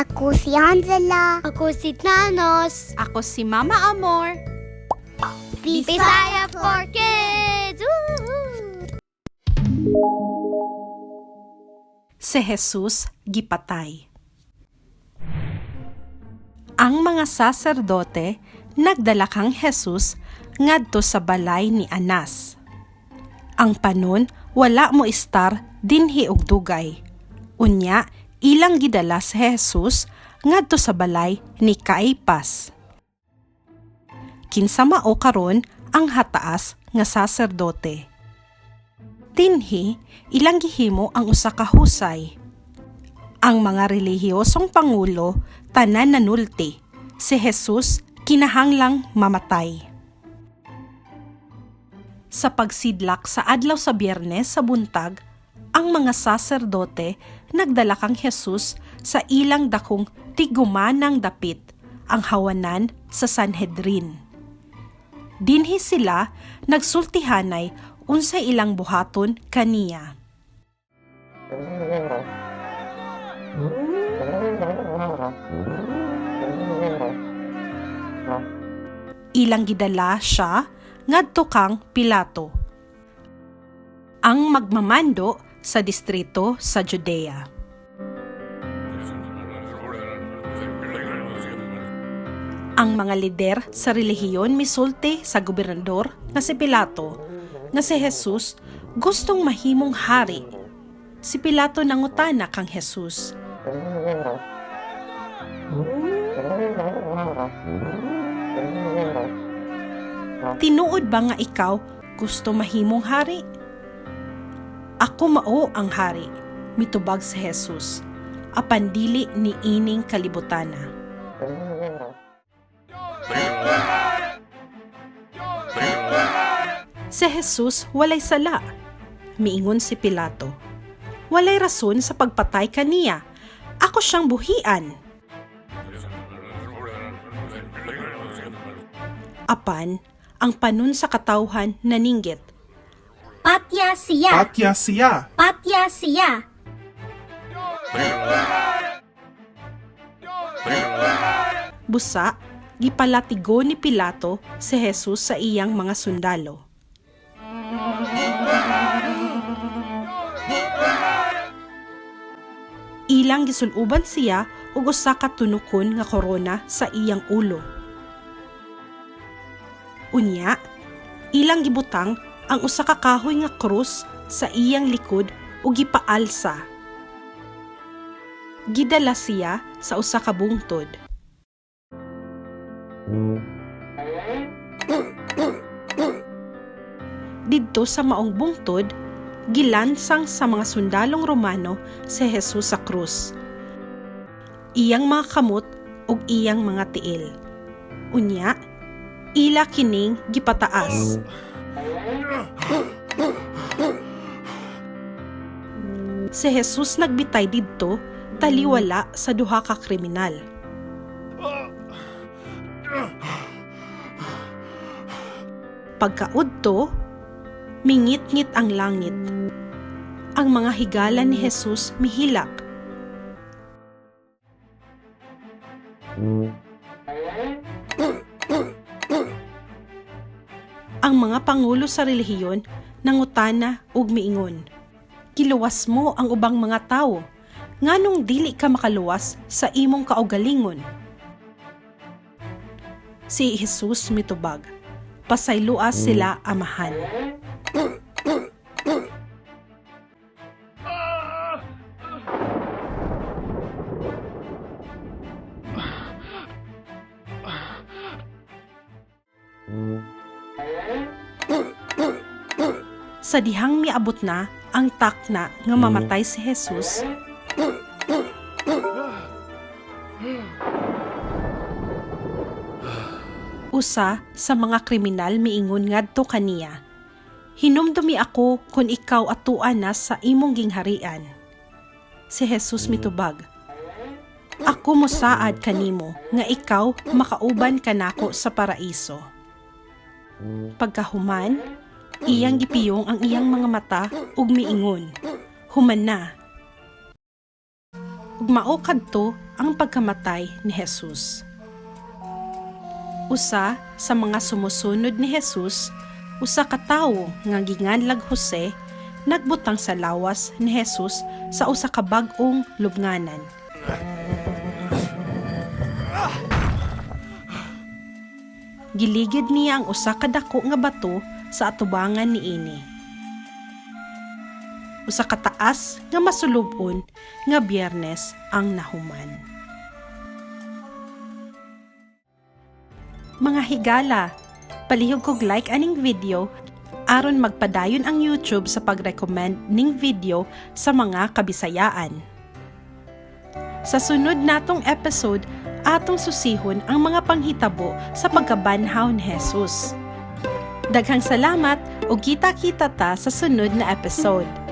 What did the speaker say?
Ako si Angela. Ako si Thanos. Ako si Mama Amor. Bisaya for Kids! Woo! Si Jesus gipatay. Ang mga saserdote nagdala kang Jesus ngadto sa balay ni Anas. Ang panon wala mo istar dinhi og dugay. Unya ilang gidala si Jesus ngadto sa balay ni Caipas. Kinsa mao karon ang hataas nga saserdote. Dinhi ilang gihimo ang usa ka husay. Ang mga relihiyosong pangulo tanan nanulti, si Jesus kinahanglang mamatay. Sa pagsidlak sa adlaw sa Biyernes sa buntag, ang mga saserdote nagdala kang Jesus sa ilang dakong tigumanang dapit, ang hawanan sa Sanhedrin. Dinhi sila nagsultihanay unsay ilang buhaton kaniya. Ilang gidala siya ngadto kang Pilato, ang magmamando sa distrito sa Judea. Ang mga lider sa relihiyon misulti sa gobernador nga si Pilato nga si Jesus gustong mahimong hari. Si Pilato nangutana kang Jesus. Tinuod ba nga ikaw gusto mahimong hari? Ako mao ang hari, mitubag si Jesus. Apan dili ni ining kalibutana. Si Jesus walay sala. Miingon si Pilato. Walay rason sa pagpatay kaniya. Ako siyang buhian. Apan, ang panon sa katawhan naninggit. Patya siya! Patya siya. Patya siya! Busa, gipalatigo ni Pilato si Jesus sa iyang mga sundalo. Ilang gisuluban siya og usa ka tunukon nga korona sa iyang ulo. Unya, ilang gibutang ang usa ka kahoy nga krus sa iyang likod ug gipaalsa. Gidala siya sa usa ka bungtod. Didto sa maong bungtod, gilansang sa mga sundalong Romano si Jesus sa krus. Iyang mga kamot ug iyang mga tiil. Unya, ila kining gipataas. Si Jesus nagbitay didto taliwala sa duha ka kriminal. Pagkaudto, mingitngit ang langit. Ang mga higala ni Jesus mihilak. Ang mga pangulo sa relihiyon nangutana ug miingon. Giluwas mo ang ubang mga tawo, nganong dili ka makaluwas sa imong kaugalingon? Si Jesus mitubag, pasaylua sila amahan. Sa dihang miabot na ang takna nga mamatay si Jesus, usa sa mga kriminal miingon ngadto kaniya. Hinumdumi ako kung ikaw atuan na sa imong gingharian. Si Jesus mitubag. Ako mosaad kanimo nga ikaw makauban kanako sa paraiso. Pagkahuman, iyang gipiyong ang iyang mga mata ug miingon. Human na. Ug Ug mao kadto ang pagkamatay ni Jesus. Usa sa mga sumusunod ni Jesus, usa ka tawo nga ginganlag Jose, nagbutang sa lawas ni Jesus sa usa ka bag-ong lubnganan. Giligid niya ang usa ka dako nga bato sa atubangan niini. Usa ka taas nga masulub-on nga Biyernes ang nahuman. Mga higala, palihog kog like aning video aron magpadayon ang YouTube sa pag-recommend ning video sa mga kabisayaan. Sa sunod natong episode, atong susihon ang mga panghitabo sa pagkabanhaw ni Jesus. Daghang salamat ug kita-kita ta sa sunod na episode.